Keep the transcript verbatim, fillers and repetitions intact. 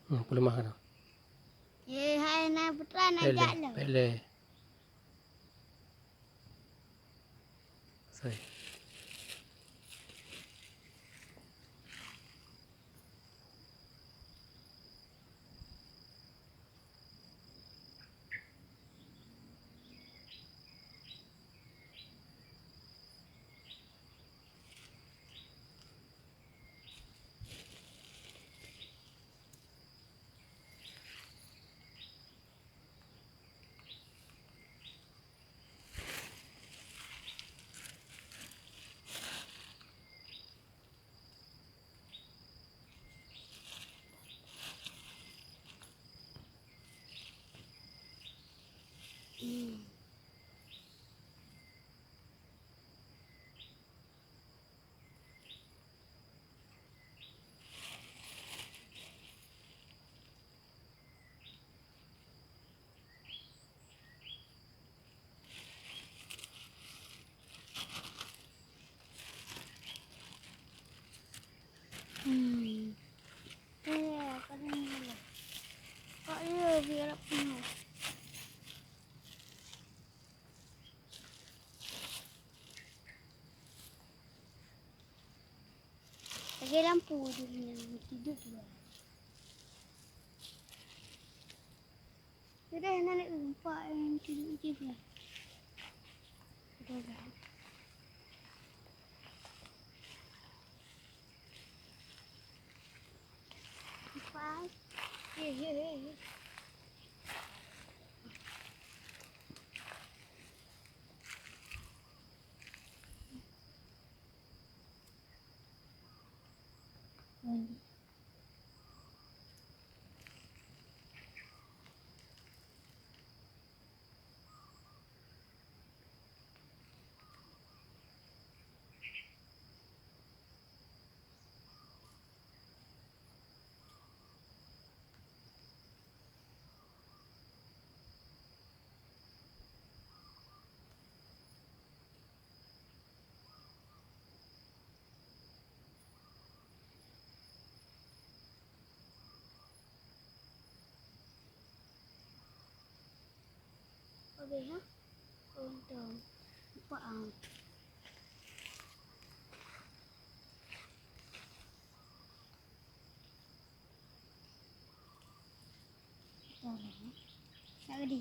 Hmm, peuleumah ka. Ye, hai na putra, na jak lom. Pele. Sai. Hmm. Eh, apa ni? Kok iya biar apa? Lagèe lampu dulu nyan tidur dulu. Sudah, nak, nak nampak yang tidur je pula. Sudah, sudah. Nampak? Eh, eh, eh, eh. Habis, ha? Untung. Nampak, ah. Nak gede.